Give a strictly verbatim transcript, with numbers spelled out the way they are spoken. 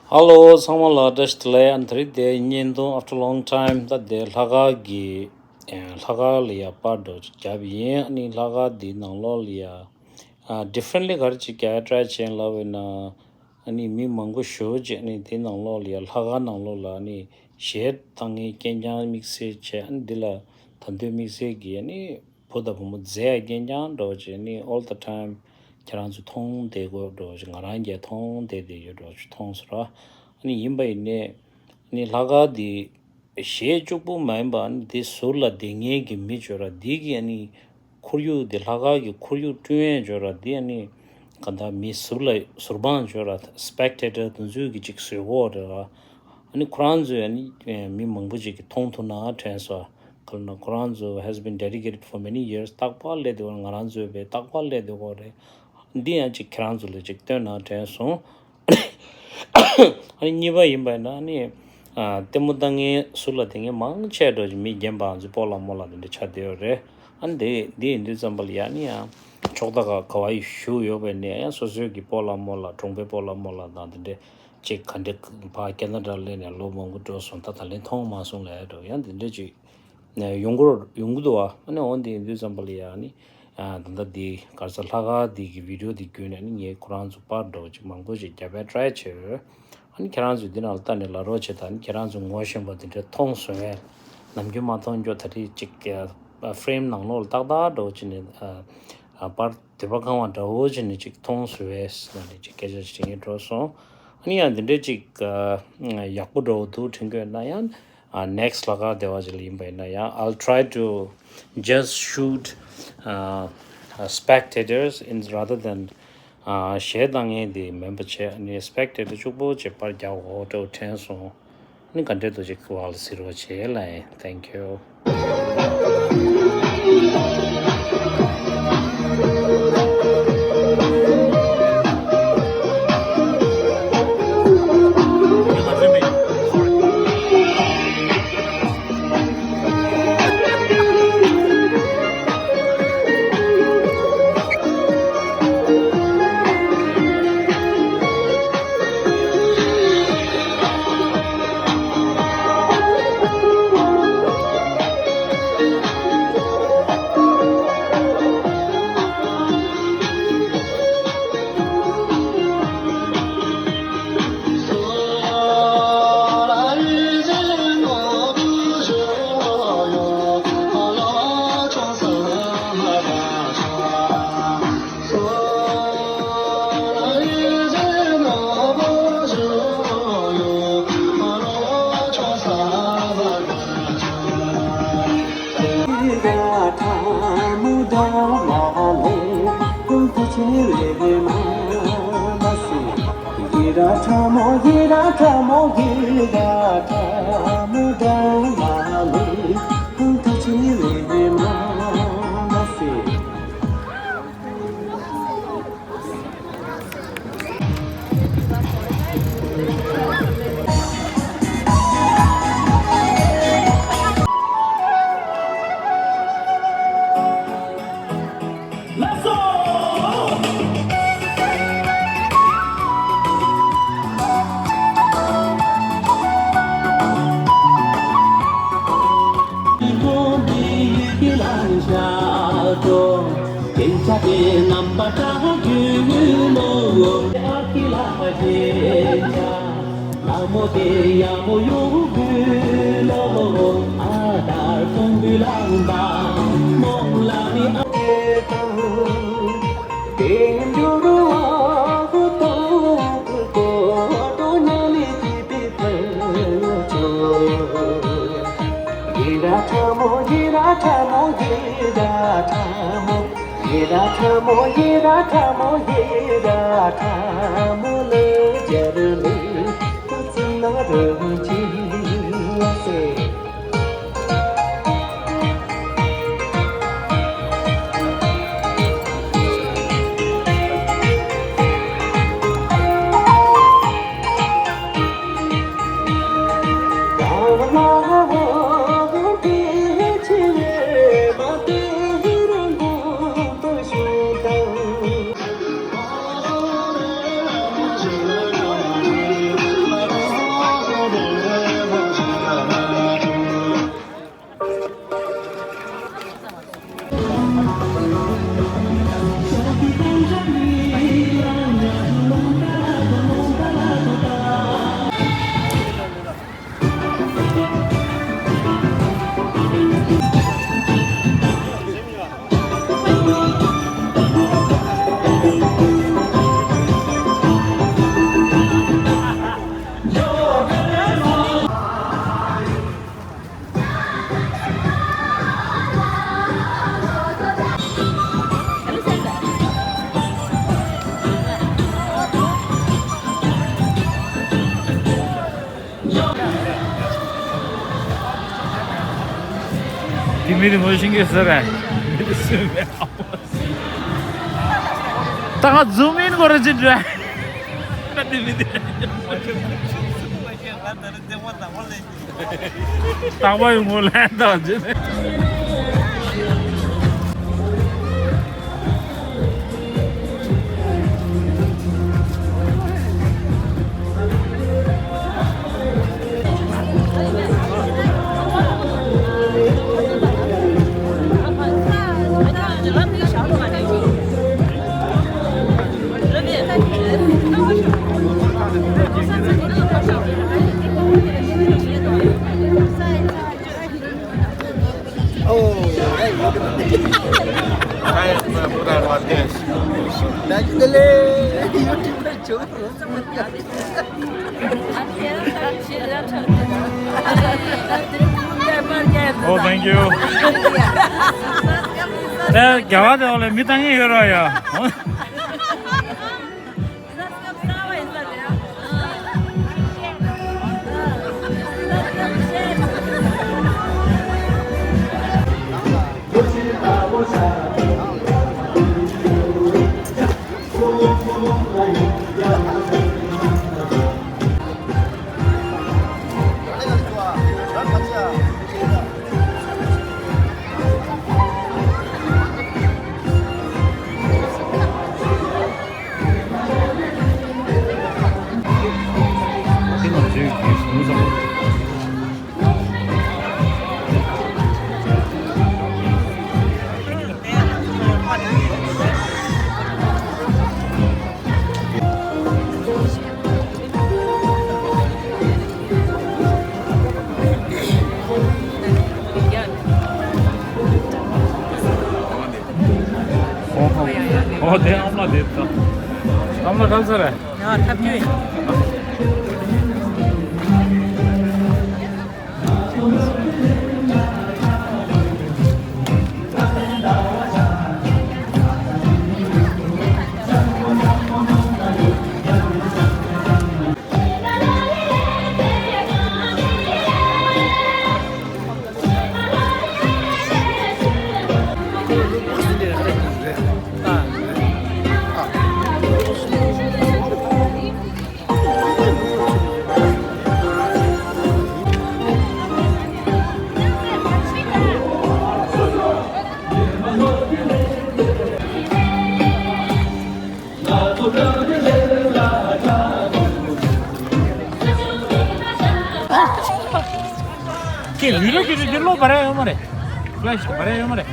Hello ཚང་མ་ལ་བཀྲ་ཤིས་བདེ་ལེགས། ཨ་ནི་དེ་རིང་དེ་བརྙན་ཐུང་after long time ད་དེ་ལྷག་དཀར་གྱི་ཨེ་ལྷག་དཀར་ལ་ཡ་པར་འདྲ་བོ་ཅིག་བརྒྱབ་ཡིན། ཨ་ནི་ལྷག་དཀར་འདི་ནང་ལོགས་ལ་ཡ་ཨ་differently ག་རེ་ཅིག་རྒྱག་try བྱས་ལབ་པ་ཡིན་ན། ཨ་ནི་མི་མང་པོ་ཞེ་པོ་ཅིག་ཨ་ནི་དེ་ནང་ལོགས་ལ་ཡ་ལྷག་དཀར་ནང་ལོགས་ལ་ཨ་ནི་གཞས་བཏང་མཁན་རྐྱང་རྐྱང་དམིགས་བསལ་བྱས། ཨ་ནི་འདི་ལ་ད་དུང་དམིགས་བསལ་གྱི་ཨ་ནི་བུ་དང་བུ་མོ་མཛེས་ཡ་རྐྱང་རྐྱང་འདྲ་བོ་ཅིག་ཨ་ནི་all the time ཁྱེད་རང་ཚོ་མཐོང་བསྡད་དགོས་འདྲ་བོ་ཅིག་ང་རང་གིས་མཐོང་བསྡད་བསྡད་ཡོད་འདྲ་བོ་ཅིག་མཐོང་སོང་ར། ཨ་ནི་ཡིན་པ་ཡིན་ནའི་ཨ་ནི་ལྷག་དཀར་འདི་གཞས་གཅིག་པུ་མ་ཡིན་པ་ཨ་ནི་དེ་ཟུར་ལ་བསྡད་མཁན་གྱི་མི་བྱོས་ར། འདི་གི་ཨ་ནི་ཁོར་ཡུག་དེ་ལྷག་དཀར་གྱི་ཁོར་ཡུག་བསྐྲུན་ཡས་བྱོས་ར། འདི་ཨ་ནི་ག་ད་མི་ཟུར་ལ་ཟུར་དཔང་བྱོས་ར། spectator དེ་ཚོས་གི་ཅིག་བཟོས་གོ་རེད་ར། ཨ་ནི་ཁོ་རང་ཚོས་ཨ་ནི་མི་མང་པོ་ཅིག་གི་མཐོང་ཐུབ་ན་དྲན་སོང་། ག་ལ་ན་ཁོ་རང་ཚོ་has been dedicated for many years རྟག་པར་སླེབས་བསྡད་ཡོད། ང་རང་ཚོའི་བས་རྟག་པར་སླེབས་བསྡད་ཡོད་རེད། འདི་ཡང་ཅིག་ཁྱེད་རང་ཚོ་ལ་ཅིག་སྟོན་ན་དྲན་སོང་། ཨ་ནི་གཉིས་པ་ཡིན་པ་ཡིན་ན་ཨ་ནི་ཨ་ལྟད་མོ་ལྟ་མཁན་ཟུར་ལ་བསྡད་མཁན་མང་ཆེ་འགྲོ་ཅིག་མི་རྒན་པ་ང་ཚོ་སྤོ་ལགས་རྨོ་ལགས་དེ་འདྲ་ཆགས་བསྡད་ཡོད་རེད། ཨ་ནི་དེ་འདི་ཡིན་དུས་ཙམ་པ་ལ་ཡ་ཨ་ནི་ཡང་ཕྱོགས་མཐའ་ཁག་ག་བ་ཡི་བཞུགས་ཡོད་པ་ཡིན་ན་ཡང་སོ་སོའི་གི་སྤོ་ལགས་རྨོ་ལགས་གྲོང་པའི་སྤོ་ལགས་རྨོ་ལགས་དང་དེ་འདྲ་ཅིག་ག་འདྲ་ཕར་ཁེ་ན་ཌ་སླེབས་ནས་ལོ་མང་པོ་འགྲོ་སོང་། ད་ད་ལན་མཐོང་མ་སོང་ལབ་ཡ་འགྲོ་ཡང་དེ་འདྲ་ཅིག་ཡོང་གི་ཡོང་གི་འདུག་བ། ཨ་ནི་འོ་འདི་ཡིན་དུས་ཙམ་པ་ལ་ཡ་ཨ་ནི་ད་ལྟ་འདི་ག་རེ་ཟེར་ལྷག་དཀར་འདི་གི་བི་ཌི་ཡོ་འདི་བརྒྱུད་ནས་ཨ་ནི་ངས་ཁོ་རང་ཚོ་པར་འདྲ་བོ་ཅིག་མང་པོ་ཞིག་རྒྱབ་པའི་ཊ་རའེ་བྱས་ཡོད། ཨ་ནི་ཁྱེད་རང་ཚོས་འདི་ནང་ལ་ལྟ་ནས་ལབ་རོགས་བྱེད་དང་། ཨ་ནི་ཁྱེད་རང་ཚོས་ངོ་ཤེས་པ་འདི་འདྲ་མཐོང་སོང་བས་ནམ་རྒྱུན་མ་མཐོང་རྒྱུ་ད་རེས་ཅིག་ཕ་རེམ་ནང་ལོགས་ལ་ཏག་ཏག་འདྲ་བོ་ཅིག་ནས་པར་དུད་པ་གང་བ་འདྲ་བོ་ཅིག་ནས་ཅིག་མཐོང་སོང་བས་ཟེར་ནས་ཅིག་སྐད་ཆ་ཅིག་དྲན་གྱི་འགྲོ་སོང་། ཨ་ནི་ཡང་འདི་འདྲའི་ཅིག་ཡག་པོ་འདྲ་བོ་འདུག་དྲན་གྱི་ཡོད་ན་ཡང་ཨ་ནེག་སི་ལྷག་དཀར་དེ་བ་ཅིག་ལ་ཡིན་པ་ཡིན་ན་ཡང་I'll try to just shoot uh, uh, spectators in rather than uh, གཞས་བཏང་མཁན་དེ་མིན་པ་བྱས། ཨ་ནི་སྤེག་ཊེ་ཊར་གཅིག་པོ་ཅིག་པར་རྒྱག་འོ་འདྲ་བོ་དྲན་སོང་། ཨ་ནི་ག་འདྲས་འདུག་ཅིག་བ་ལ་ཟེར་བ་བྱས་ལ་ཡིན། Thank you. མི་དེ་ངོ་ཤེས་ཀྱི་ཟེར་རེད། མི་དེ་སུ་མེད། ད་ང་ཛུམ་ཨིན་དགོས་རེད་ཅི་འདྲ། ད་དེ་མི་དེ། རྟག་པར་ངོ་ལེན་དང་བྱས་ནས། Oh, hey, welcome. Hi, uh, Buddha Lord Dance. That's the lady. Oh, thank you. ཨེ། རྒྱ་གར་དེ་འོག་ལ་མི་བཏང་མཁན་ཡོད་ར་ཡ། ཨོ་དེ་ཨ་མ་དེ་ད། ཨ་མ་ག་ཚོད་རེད། ཡ་ཐབས་ཇུས། ཁྱེད་བི་ཌིའོ་སྐྱོན་དུས་འདི་གློག་བར་ཡ་ཡོད་མ་རེད། ཕ་ལེ་ཤི་བར་ཡ་ཡོད་མ་རེད།